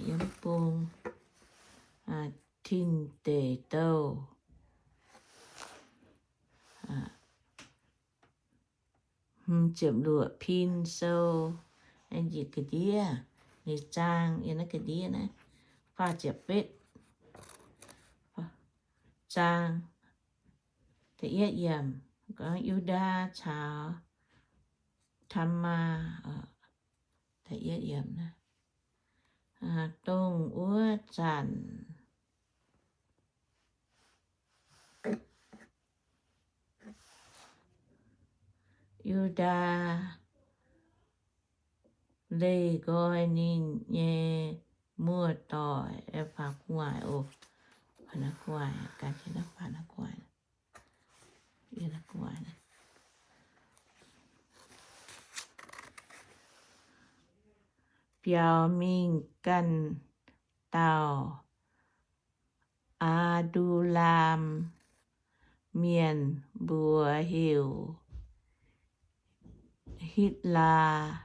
yiem bung Tin Deic Douh hmz ziepc luoqc pin sou, njiec ga'ndiev, nyei zaang yiem naaiv ga'ndiev naaiv, faah ziepc betv zaang. Da'yietv yiemc gorngv Yu^ndaa caux Taamaa. Dongh wuov zanc Yu^ndaa leih nqoi ninh nyei muoz-doic, faaux gu'nguaaic oc, biaux mingh ganh dauh Aa^ndu^laam Mienh, mbuox heuc Hitv^laa.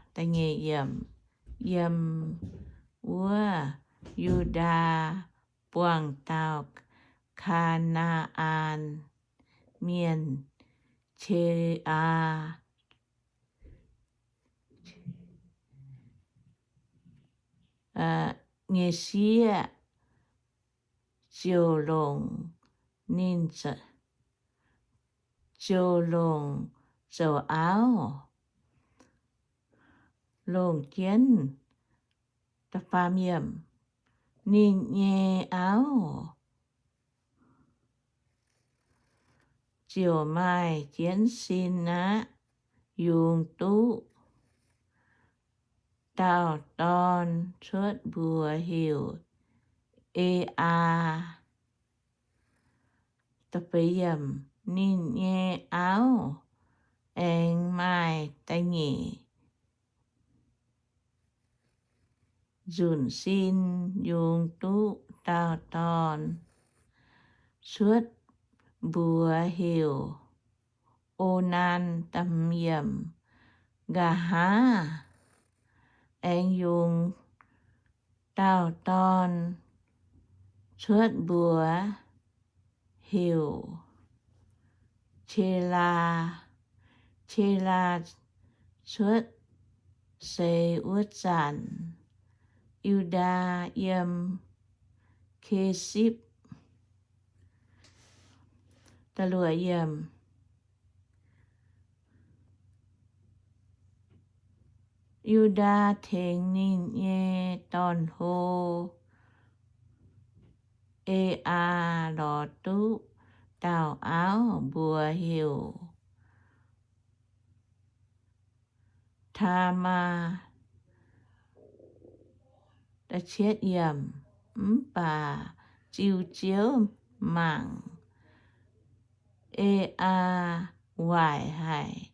Yiem wuov Yu^ndaa buangh dauh Kaa^naa^an Mienh, Qe^aa, nyei sieqv, ziouc longc ninh, ziouc longc zoux auv, longc jienv. Da'faam yiemc, ninh nyei auv ziouc maaih jienv sin aqv, yungz duqv dauh dorn cuotv mbuox heuc E^aa. Ninh nyei auv aengx maaih da'nyeic nzunc sin, yungz duqv dauh dorn cuotv mbuox heuc Onaan. Nqa'haav aengx yungz dauh dorn cuotv mbuox heuc Qelaa. Qelaa cuotv seix wuov zanc, Yu^ndaa yiem Kezipv. Yu^ndaa tengx ninh nyei dorn-hlo, E^aa, lorz duqv dauh auv mbuox heuc Taamaa. Mv baac Ziu Ziouv mangc E^aa waaic haic,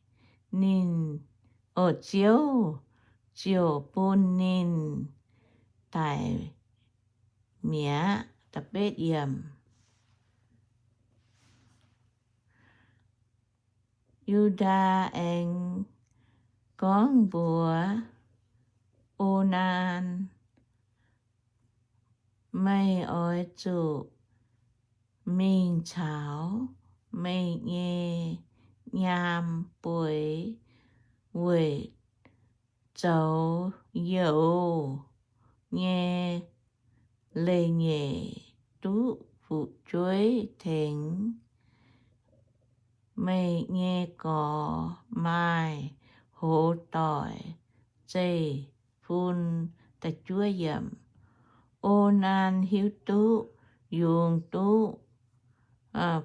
ninh, o, Ziouv ziouc bun ninh daic mi'aqv. Yu^ndaa aengx gorngv mbuox Onaan, Meih oix zuqc mingh caux meih nyei nyaam bueix weic zoux youz nyei leiz-nyeic duqv fu'jueiv tengx meih nyei gorx maaih hoz doic zeiv-fun. Onaan hiuv duqv yungz duqv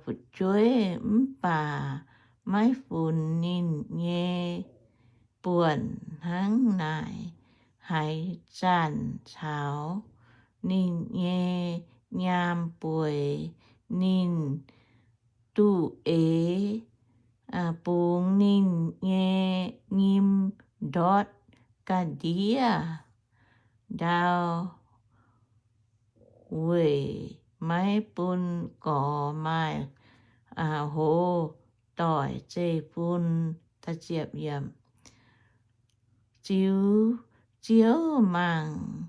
fu'jueiv mv baac maiv funx ninh nyei buonc. Hnangv naaic, haaix zanc caux ninh nyei nyaam bueix, ninh duqv eix bungx ninh nyei nyim ndortv ga'ndiev ndau weic maiv bun gorx maaih hoz doic zeiv-fun. Ziux Ziouv mangc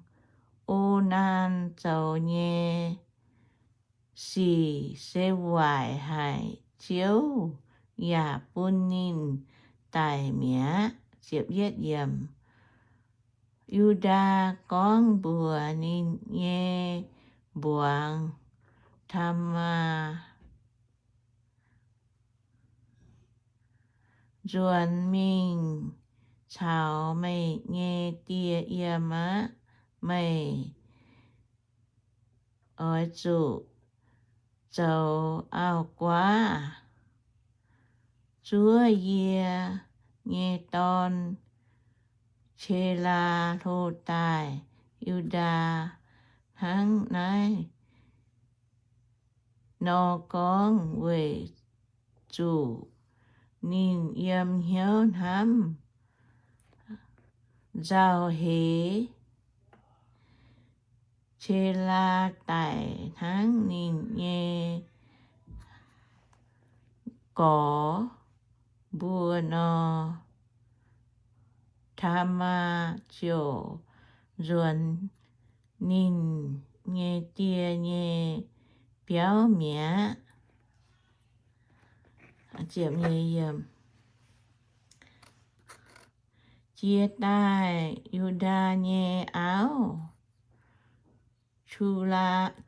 Onaan zoux nyei sic se waaic haic, Ziouv yaac bun ninh daic mi'aqv. Yu^ndaa gorngv mbuox ninh nyei mbuangz, Taamaa, Nzuonx mingh caux meih nyei die yiem aqv. Meih oix zuqc zoux auv-guaav zuov yie nyei dorn, Qelaa, hlo daaih. Yu^ndaa hnangv naaiv nor gorngv weic zuqc ninh yiem hnyouv hnamv nzauh heix. Qelaa daic hnangv ninh nyei gorx mbuo nor, Taamaa ziouc nzuonx ninh nyei die nyei biauv mi'aqv. Jiex daaih Yu^ndaa nyei auv,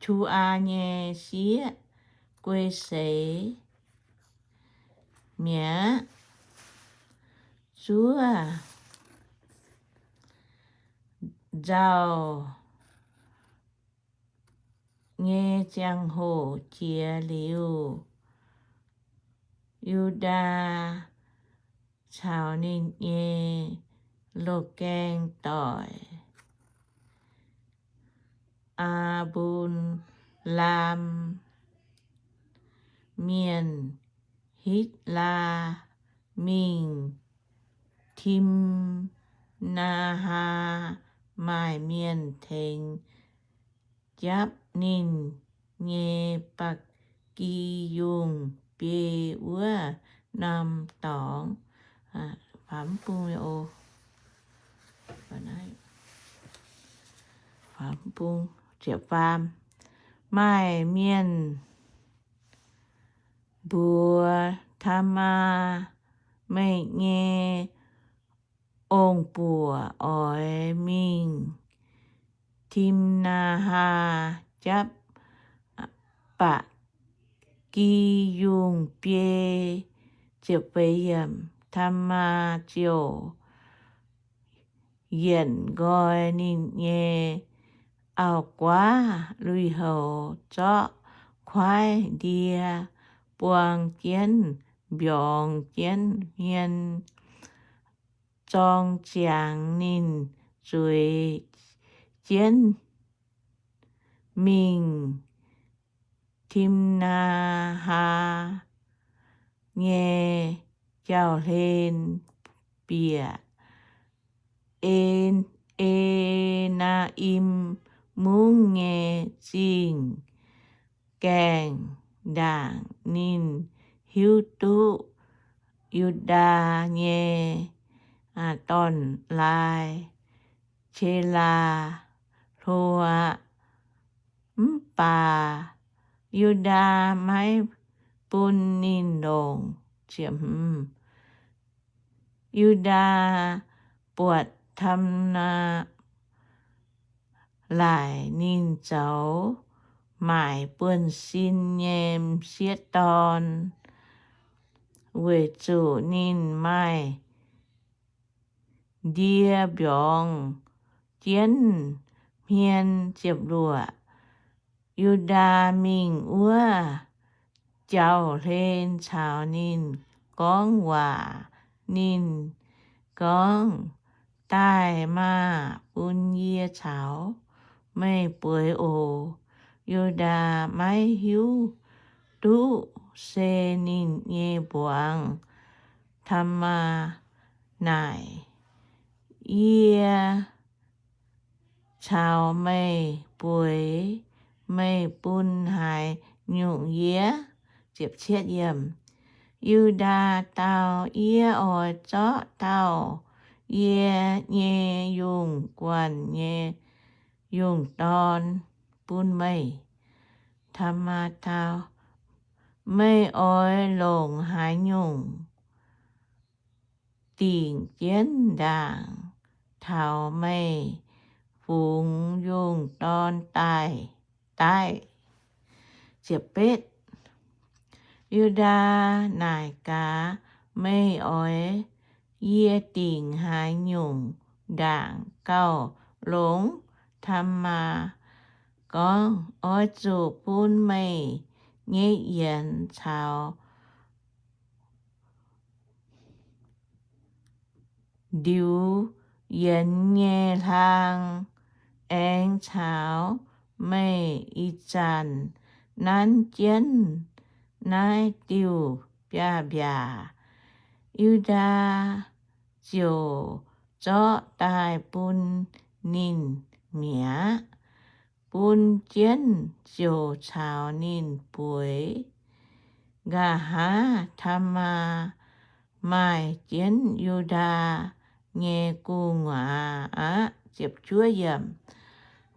Qu^aa nyei sieqv, guei seix mi'aqv. Zuov nzauh nyei ziangh hoc jiex liuz, Yu^ndaa caux ninh nyei loz-gaeng doic, Aa^mbun^laam Mienh, Hitv^laa, mingh Tim^naa^haa, maaih mienh tengx japv ninh nyei ba'gi yungh biei wuov norm dorngx. Maaih mienh mbuox Taamaa, Meih nyei ong-buoc oix mingh Tim^naa^haa japv ba'gi yungh biei. Taamaa ziouc yienc nqoi ninh nyei auv-guaav lui-houx, zorqv kuaaiv ndie buang jienv, mbiorngz jienv hmien, zorng ziangx ninh zuiz jienv mingh Tim^naa^haa nyei jauv-hlen bieqc, En^e^naa^im Mungv nyei zingh gaengh ndaangc. Ninh hiuv duqv Yu^ndaa nyei dorn-laai, Qelaa, hlo aqv. Mv baac Yu^ndaa maiv bun ninh longc. Yu^ndaa buatc Taamnaa laaic ninh zoux maaic buonv-sin nyei m'sieqv dorn, weic zuqc ninh maaih ndie mbiorngz jienv hmien. Ziepc luoqc. Yu^ndaa mingh wuov jauv-hlen caux ninh gorngv waac. Ninh gorngv, Daaih maah! Bun yie caux meih bueix oc. Yu^ndaa maiv hiuv duqv se ninh nyei mbuangz, Taamnaa, naaic, Yie caux meih bueix, meih bun haaix nyungc yie? Yu^ndaa dau, Yie oix zorqv dauh yie nyei yungh guanh nyei yungh dorn bun meih. Taamaa dau, meih oix longc haaix nyungc dingc jienv ndaangc taux meih fungx yungh dorn daaih, daaih? Yu^ndaa naaic gaax, Meih oix yie dingc haaix nyungc ndaangc gauh longx? Taamaa gorngv, Oix zuqc bun meih nyei yienx caux ndiux yienx nyei hlaang, aengx caux meih ih zanc nanv jienv naaiv diuh biaav-mbiaac. Yu^ndaa ziouc zorqv daaih bun ninh mi'aqv, bun jienv ziouc caux ninh bueix. Nqa'haav Taamaa maaih jienv Yu^ndaa nyei gu'nguaaz aqv.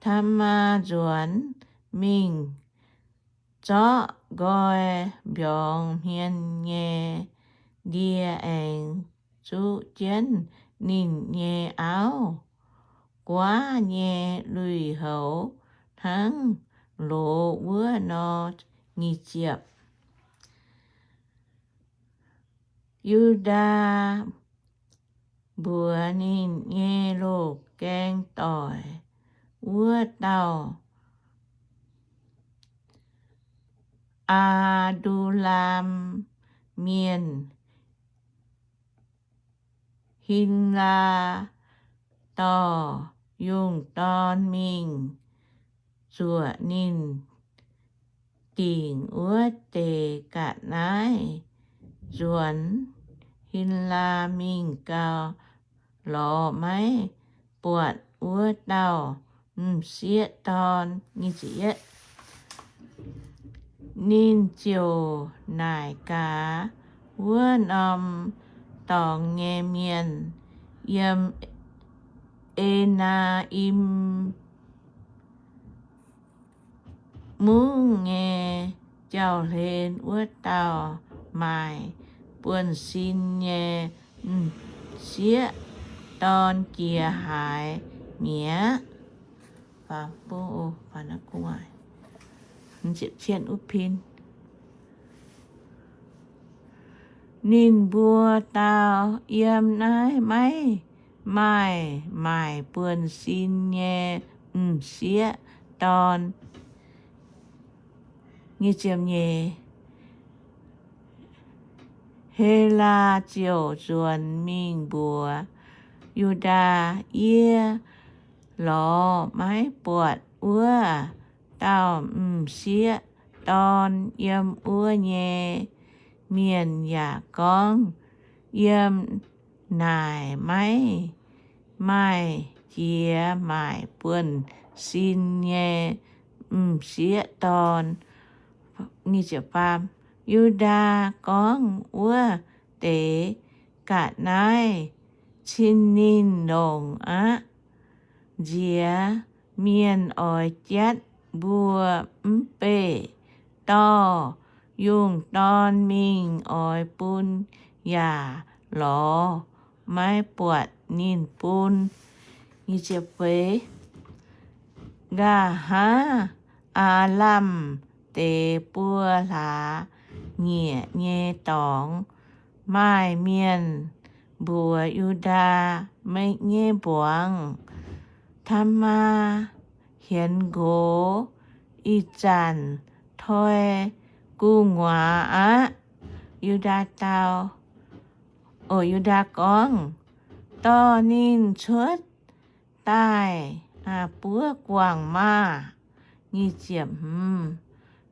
Taamaa nzuonx mingh zorqv nqoi mbiorngz hmien nyei ndie aengx zuqv jienv ninh nyei auv-guaav nyei lui-houx hnangv loz wuov nor. Nyic ziepc. Yu^ndaa mbuox ninh nyei loz-gaeng doic wuov dauh Aa^ndu^lam Mienh, Hin^laa, dorh yungh dorn mingh zuoqc ninh dingc wuov deix ga'naaiv nzuonx. Hin^laa mingh gau, lorz maiv buatc wuov dauh m'sieqv dorn. Ninh ziouc naaic gaax wuov norm dorngx nyei mienh, Yiem E^naa^im Mungv nyei jauv-hlen wuov dauh maaic buonv-sin nyei m'sieqv dorn jiex haaix mi'aqv? Ninh mbuo dau, Yiem naaiv maiv maaih maaic buonv-sin nyei m'sieqv dorn. Helaa ziouc nzuonx mingh mbuox Yu^ndaa, Yie lorz maiv buatc wuov dauh m'sieqv dorn. Yiem wuov nyei mienh yaac gorngv, Yiem naaic maiv maaih jiex maaic buonv-sin nyei m'sieqv dorn. Yu^ndaa gorngv, Wuov deix ga'naaiv cin ninh longc aqv. Nziex mienh oix jatv mbuo mv beih dorh yungh dorn mingh oix bun yaac lorz maiv buatc ninh bun. Nqa'haav aav lamh deix buo hlaax nyieqc nyei dorngx, maaih mienh mbuox Yu^ndaa, Meih nyei mbuangz, Taamaa, hienx nqox ih zanc toi gu'nguaaz aqv. Yu^ndaa dau, o, Yu^ndaa gorngv, Dorh ninh cuotv daaih buov guangc maah!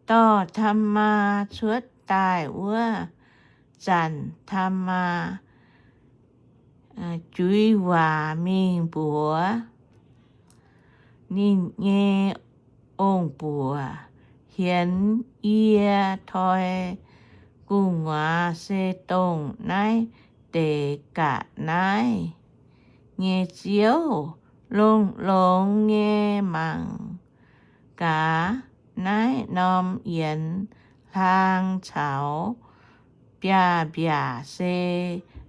Dorh Taamaa cuotv daaih wuov zanc, Taamaa juiz waac mingh mbuox ninh nyei ong-buoc, Hienx yie toi gu'nguaaz se dongh naaiv deix ga'naaiv nyei ziouv longx-longx nyei mangc gaax, naaiv norm yienx hlaang caux biaav-mbiaac se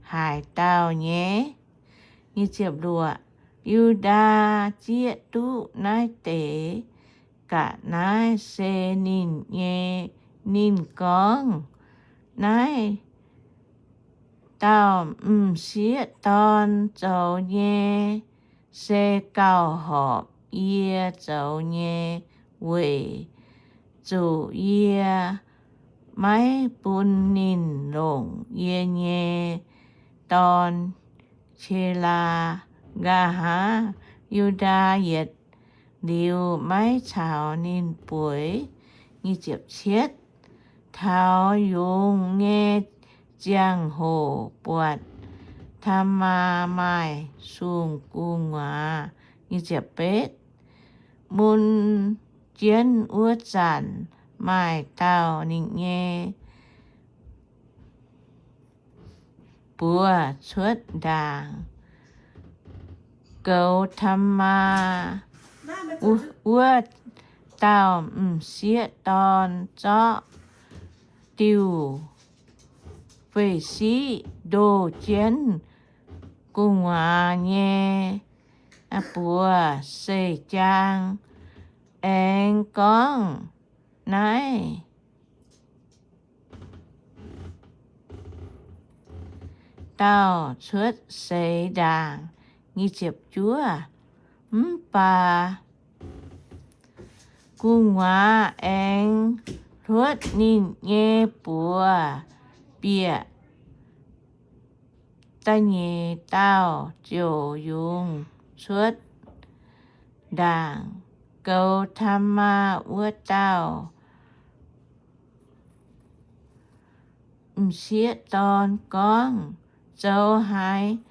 haaix dauh nyei? Yu^ndaa zieqv duqv naaiv deix ga'naaiv se ninh nyei. Ninh gorngv, Naaiv dauh m'sieqv dorn zoux nyei se gauh horpc yie zoux nyei, weic zuqc yie maiv bun ninh longc yie nyei dorn, Qelaa. Nqa'haav Yu^ndaa yietc liuz maiv caux ninh bueix. Taux yungz nyei ziangh hoc buatc Taamaa maaih sung gu'nguaaz. Mun jienv wuov zanc maaih dauh ninh nyei buoz cuotv ndaangc goux Taamaa. Wuov dauh m'sieqv dorn zorqv diuh feix-siqv ndoh jienv gu'nguaaz nyei buoz seix jaang, aengx gorngv, Naaiv dauh cuotv seix ndaangc. Mv baac gu'nguaaz aengx hluotv ninh nyei buoz bieqc. Da'nyeic dauh ziouc yungz cuotv ndaangc goux Taamaa. Wuov dauh m'sieqv dorn gorngv, Zoux haaix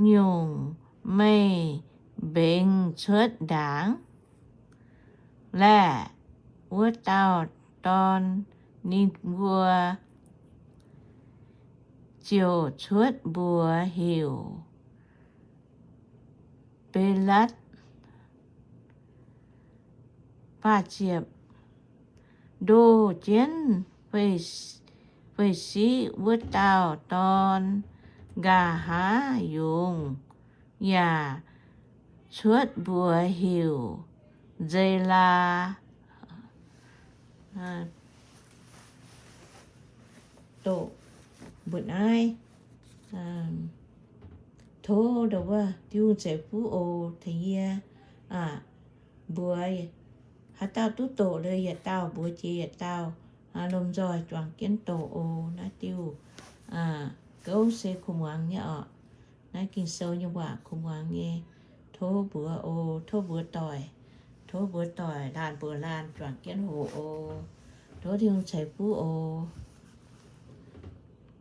nyungc meih mbengx cuotv ndaangc? Laeh wuov dauh dorn ninh mbuo ziouc cuotv mbuox heuc Belatv. Ndoh jienv feix-siqv wuov dauh dorn nqa'haav yungz yaac cuotv mbuox heuc Nzelaa. Doqc mbu'naaiv. Tov ndau wuov Tin-Hungh ceix fuqv oc. Tengx yie mbuox, haaix dauh duqv doqc liuz yietc dauh mbuox jiex yietc dauh, lomh nzoih juangc jienv doqc oc. Naaiv diuh gouv se kuv muangx nyei oc. Naaiv Ging-Sou nyei waac kuv muangx nyei. Tov mbuox oc. Tov mbuox doic. Tov mbuox doic laanh mbuox laanh juangc jienv hoqc oc. Tov Tin-Hungh ceix fuqv oc.